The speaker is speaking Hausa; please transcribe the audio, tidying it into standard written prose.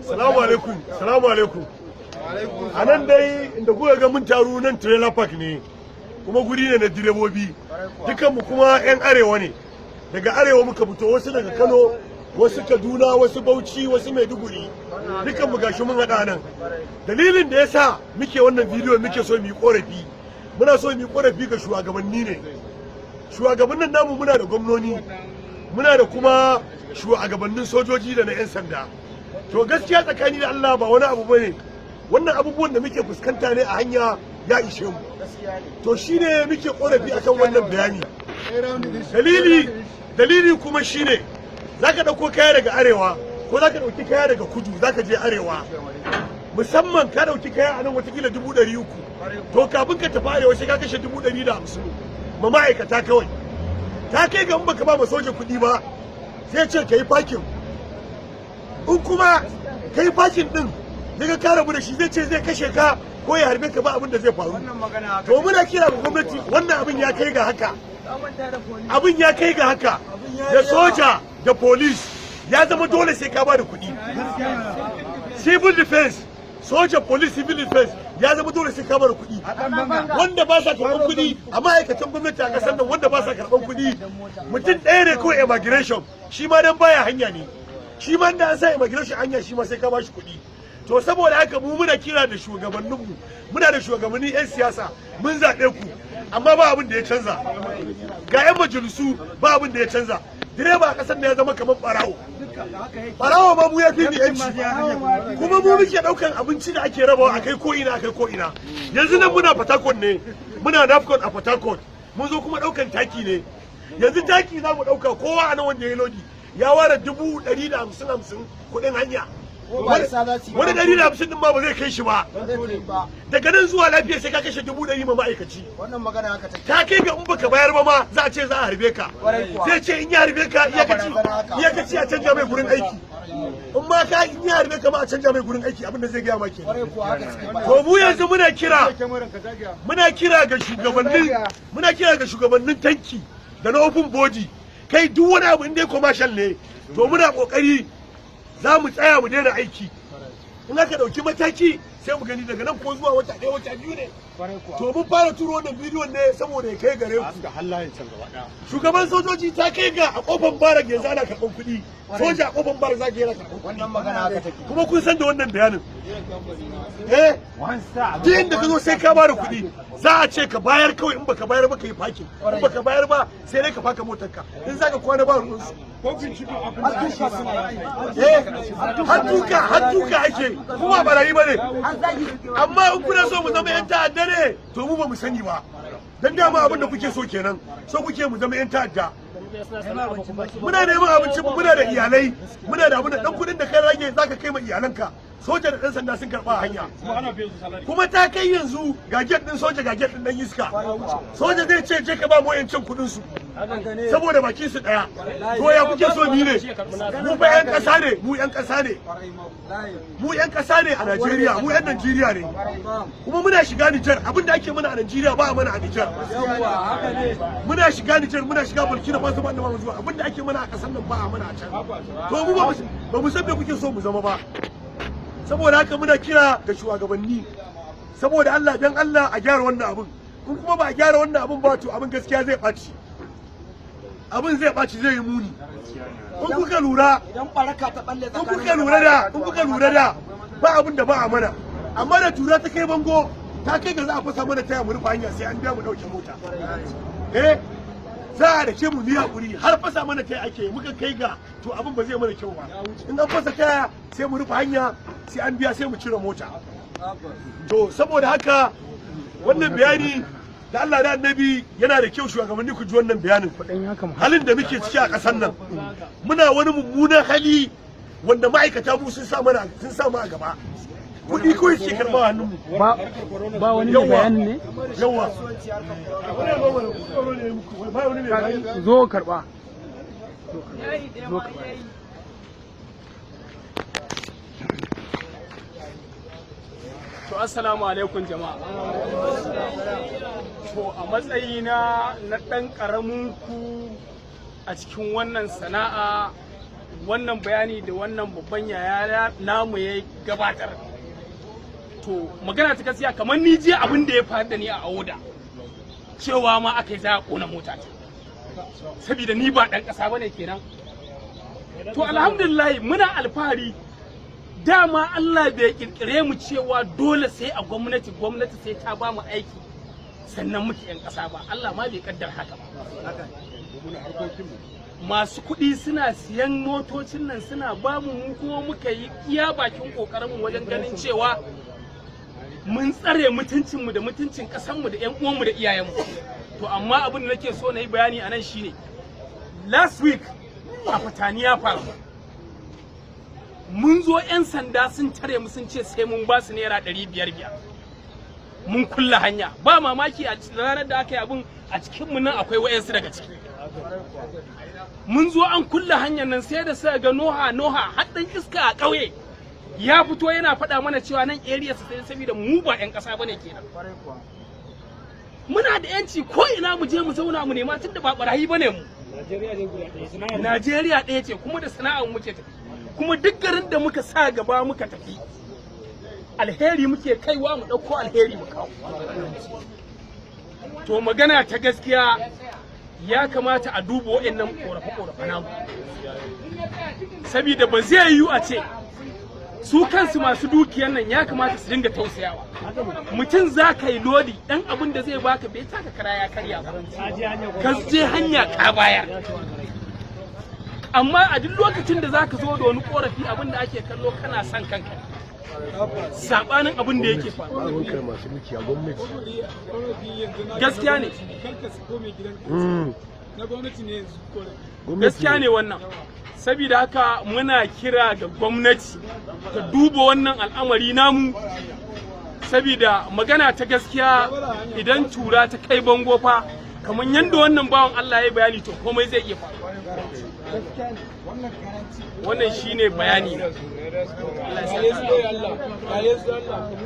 Salamu alaikum, salamu alaikum. A nan dai inda kuka ga mun taru nan, trailer park ne, kuma guri ne na direbobi. Dukanmu kuma 'yan arewa ne. Daga arewa muka fito, wasu daga Kano, wasu Kaduna, wasu Bauchi, wasu Maiduguri. Dukanmu gashi mun haɗa nan. Dalilin da ya sa muke wannan bidiyo, muke so mu yi ƙorafi. Muna so mu yi ƙorafi ga shugabanni ne. Shugabannin namu, muna da gwamnoni, muna da kuma shugabannin sojoji da na 'yan sanda. To gaskiya, tsakani da Allah, ba wani abu bane, wannan abubuwan da muke fuskanta ne a hanya ya ishe mu. To shine muke korafi akan wannan bayani. Dalili kuma shine zaka dauko kaya daga arewa ko zaka dauki kaya daga kudu zaka je arewa, musamman ka dauki kaya a nan watakila 300,000, to kafin ka tafi arewa sai ka kashe 150,000 ma ma'aikata kawai. Ta kai ga in baka ba ma soja kuɗi ba, sai ce ka yi parking. In kuma ka yi parking din, daga ka rabu da shi, zai ce zai kashe ka ko ya harbe ka, ba abin da zai faru. To muna kira ga gwamnati, wannan abin ya kai ga haka, abin ya kai ga haka, da soja da police ya zama dole sai ka ba da kuɗi. Civil defense, soja, police, civil defense, ya zama dole sai ka ba da kuɗi. Wanda ba sa karɓar kuɗi a ma'aikatan gwamnati a ƙasar nan, wanda ba sa karɓar kuɗi, mutum ɗaya ne kawai, immigration. Shi ma dan baya hanya ne. Shi ma da an sa immigration hanya, shi ma sai ka ba shi kuɗi. To saboda haka mu muna kira da shugabanninmu. Muna da shugabannin 'yan siyasa, mun zaɓe ku, amma ba abin da ya canza. Ga 'yan majalisu, ba abin da ya canza. Direba a ƙasar da ya zama kamar ɓarawo. Ɓarawo ma mu ya fi mu yanci. Kuma mu muke ɗaukan abinci da ake rabawa a kai ko ina, a kai ko ina. Yanzu nan muna Port ne, muna NAFCON a Port. Mun zo kuma ɗaukan taki ne. Yanzu taki za mu ɗauka. Kowa a nan wanda ya yi lodi ya ware 150,000 50 kuɗin hanya. Wani 150 ɗin ma ba zai kai shi ba. Daga nan zuwa Lafiya sai ka kashe 100,000 ma ma'aikaci. Wannan magana haka take. Ta kai ga in baka bayar ba ma, za a ce za a harbe ka. Zai ce in ya harbe ka, iyakaci a canja mai gurin aiki. In ma ka in ya harbe ka ma, a canja mai gurin aiki, abin da zai gaya ma kenan. Kuwa haka suke faɗa. To mu yanzu muna kira ga shugabannin tanki da na open body, kai duk wani abu in dai commercial ne, to muna kokari za mu tsaya mu daina aiki. In aka dauki mataki, sai mu gani daga nan ko zuwa wata ɗaya, wata 2 ne. To mun fara turo wannan bidiyon ne saboda ya kai gare ku. Shugaban sojoji, ta kai ga a kofar barrack yanzu ana karɓar kuɗi. Soja a kofar barrack zaka yana karɓar kuɗi. Wannan magana haka take. Kuma kun san da wannan bayanin. Eh, duk inda ka zo sai ka bada kuɗi. Za a ce ka bayar kawai. In baka bayar ba, ka yi parking. In baka bayar ba, sai dai ka faka motar ka. In za ka kwana, ba ruwansu. Eh, har duka, har duka ake, kuma barayi ba ne. Amma in kuna so mu zama yan ta'adda ne, to mu ba mu sani ba. Dan dama abin da kuke so kenan, so kuke mu zama yan ta'adda. Muna neman abinci, muna da iyalai, muna da abin da dan kudin da kai rage zaka kai ma iyalanka, soja da dan sanda sun karba a hanya. Kuma ta kai yanzu ga gate din soja, ga gate din dan iska. Soja zai ce je ka ba mu yancin kudin su saboda bakin su daya. To ya kuke so ni ne? Mu fa yan kasa ne, mu yan kasa ne, mu yan kasa ne a Najeriya, mu yan Najeriya ne. Kuma muna shiga Nijar, abin da ake mana a Najeriya ba a mana a Nijar. Muna shiga Nijar, muna shiga Burkina Faso, ba da ba mu zuwa. Abin da ake mana a kasar nan ba a mana a can. To mu ba mu san me kuke so mu zama ba. Saboda haka muna kira ga shugabanni, saboda Allah, dan Allah a gyara wannan abin. In kuma ba a gyara wannan abin ba, to abin gaskiya zai ɓaci, abin zai ɓaci, zai yi muni. In kuka lura Idan baraka ta balle in kuka lura da in kuka lura da ba abin da ba a mana, amma da tura ta kai bango, ta kai ga za a fasa mana taya, mu rufe hanya, sai an biya mu dauke mota. Eh, za a dake mu, ni hakuri, har fasa mana taya ake. Muka kai ga to abin ba zai mana kyau ba. In an fasa taya, sai mu rufe hanya, sai an biya, sai mu cire mota. To saboda haka wannan bayani, da Allah da Annabi, yana da kyau shugabanni ku ji wannan bayanin, halin da muke ciki a ƙasar nan. Muna wani mummunan hali wanda ma'aikata mu sun sa mu a gaba. Kuɗi kawai suke karɓa a hannunmu. Ba wani mai bayanin ne? Yawa, ba wani mai bayani. Zo karba, zo karba. To assalamu alaikum jama'a. To a matsayina na ɗan ƙaramin ku a cikin wannan sana'a, Wannan bayani da wannan babban yaya namu ya gabatar, to magana ta gaskiya, kamar ni jiya abin da ya faru da ni a Awoda, cewa ma aka yi za a kona mota ta saboda ni ba ɗan ƙasa bane kenan. To alhamdulillah, muna alfahari. Dama Allah bai kirkire mu cewa dole sai a gwamnati, gwamnati sai ta ba mu aiki sannan muke 'yan ƙasa ba. Allah ma bai kaddar haka ba. Masu kuɗi suna siyan motocin nan suna ba mu, mu kuma muka yi iya bakin ƙoƙarinmu wajen ganin cewa mun tsare mutuncinmu da mutuncin ƙasanmu da 'yan uwanmu da iyayenmu. To amma abin da nake so na yi bayani a nan shine, last week a Fatani ya faru. Mun zo, 'yan sanda sun tare mu, sun ce sai mun ba su ₦500-500, mun kulla hanya. Ba mamaki a ranar da aka yi abin a cikinmu nan akwai wayansu daga ciki. Mun zo an kulle hanyar nan, sai da suka ga noha noha, har ɗan iska a ƙauye ya fito yana faɗa mana cewa nan area su sai saboda mu ba 'yan ƙasa bane kenan. Muna da yanci ko ina mu je mu zauna mu nema, tunda ba barayi bane mu. Najeriya ɗaya ce, kuma da sana'ar muke tafi, kuma duk garin da muka sa gaba muka tafi, alheri muke kaiwa, mu ɗauko alheri mu kawo. To magana ta gaskiya, ya kamata a duba waɗannan ƙorafe-ƙorafe namu, saboda ba zai yiwu a ce su kansu masu dukiyar nan ya kamata su dinga tausayawa mutum. Za ka yi lodi, ɗan abin da zai baka bai taka kara ya karya ba, ka je hanya ka bayar. Amma a duk lokacin da za ka zo da wani korafi, abin da ake kallo kana son kanka, sabanin abin da yake faruwa. Masu dukiya, gwamnati. Gaskiya ne. Na gwamnati ne yanzu korafi. Gaskiya ne wannan. Saboda haka muna kira ga gwamnati ta duba wannan al'amari namu, saboda magana ta gaskiya, idan tura ta kai bango fa, kamar yadda wannan bawan Allah ya bayani, to komai zai iya faruwa. Wannan shine bayani na. Allah. Allah.